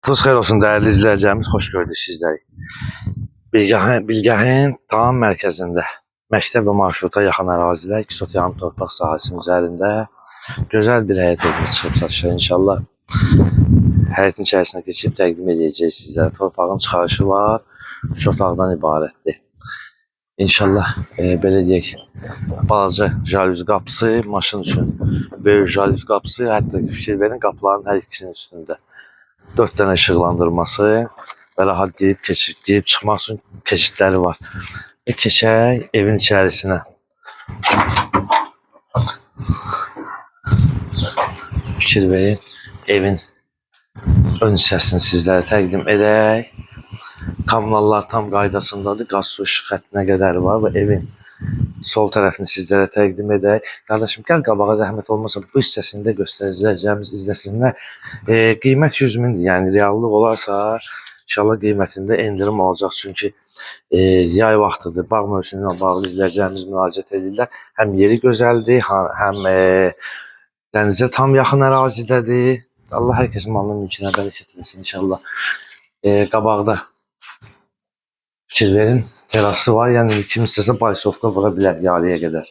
Vaxtınız xeyir olsun dəyərli izləyicilərimiz, xoş gördük sizləri. Bilgəhin tam mərkəzində, məktəb və marşruta yaxın ərazidə, 2 sot yarım torpaq sahəsinin üzərində gözəl bir həyət evimiz çıxıb satışa inşallah. Həyətin içərisinə keçib təqdim edəcəyik sizlərə. Torpağın çıxarışı var, 3 otaqdan ibarətdir. İnşallah belə deyək, balaca jalüz qapısı, maşın üçün böyük jalüz qapısı, hətta fikir verin qapıların hər ikisinin üstündə 4 dənə işıqlandırması və rahat girib çıxmaq üçün keçidləri var. Və keçək evin içərisinə. Fikir verin, evin ön hissəsini sizlərə təqdim edək. Kommunallar tam qaydasındadır, qaz su işıq xəttinə qədər var və evin sol tərəfini sizlərə təqdim edək. Qardaşım, gəl qabağa zəhmət olmasa bu hissəsini də göstərəcəyimiz izləsinlər. Qiymət 100 mindir, yəni reallıq olarsa inşallah qiymətində endirim olacaq. Çünki yay vaxtıdır, bağ mövsümü ilə bağlı izləyicilərimiz müraciət edirlər. Həm yeri gözəldir, həm dənizə tam yaxın ərazidədir. Allah hər kəsin malına mülkünə bərəkət versin inşallah. Qabaqda fikir verin, terası var, yəni kim istəsə baysofka vura bilər yarıya qədər.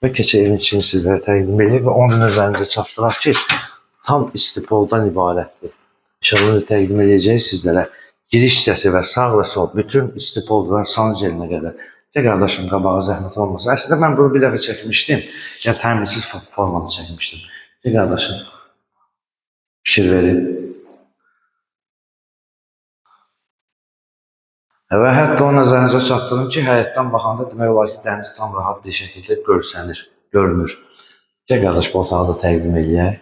Və keçək evin içini sizlərə təqdim edirik və onu nəzərinizə çatdıraq ki, tam istipoldan ibarətdir. İnşallah təqdim edəcəyik sizlərə. Giriş hissəsi və sağ və sol bütün istipoldan sanuzelinə qədər. Gəl qardaşım, qabağa zəhmət olmasın. Əslində mən bunu bir dəfə çəkmişdim, yəni təmirsiz formada çəkmişdim. Gəl qardaşım, fikir verin. Və hətta o nəzərinizə çatdırım ki, həyətdən baxanda demək olar ki, dəniz tam rahat bir şəkildə görsənir, görünür. Gəl qardaş, bu otağı da təqdim eləyək.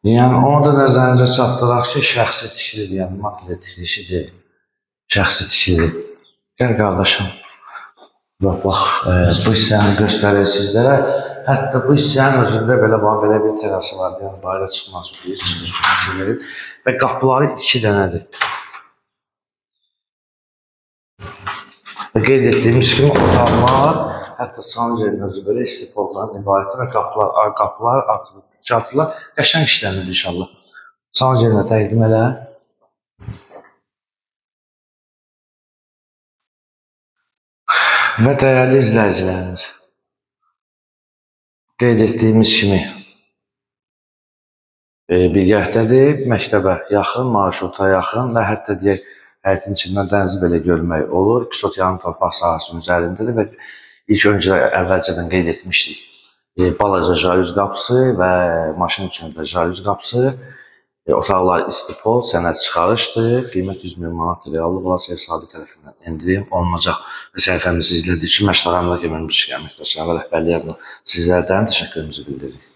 Yəni, onu da nəzərinizə çatdıraq ki, şəxsi tikilidir, yəni makler tikilişi deyil, şəxsi tikilidir. Gəl qardaşım, bax, bu hissəni göstərir sizlərə. Hətta bu hissənin özündə belə belə bir terası var, yəni bayıra çıxmaq üçün bir çıxış üçün verir və qapıları 2 dənədir. Və qeyd etdiyimiz kimi otaqlar, hətta sanuzelin özü belə istipoldan ibarətdir və qapılar, çarpılar qəşəng işlənir inşallah. Sanuzelinə təqdim elə. Və dəyərli izləyicilərimiz, qeyd etdiyimiz kimi Bilgəhdədir, məktəbə yaxın, marşruta yaxın və hətta deyək, həyətin içindən dənizi belə görmək olur. 2 sot yarım torpaq sahəsinin üzərindədir və ilk öncə əvvəlcədən qeyd etmişdik. Balaca jalüz qapısı və maşın üçün də jalüz qapısı, otaqlar istipol, sənəd çıxarışdır. Qiymət 100 min manat reallıq olarsa ev sahibi tərəfindən endirim olunacaq. Və səhifəmizi izlədiyi üçün Məşəd Əmlak əməkdaşları və rəhbərliyi adına sizlərdən təşəkkürümüzü bildiririk.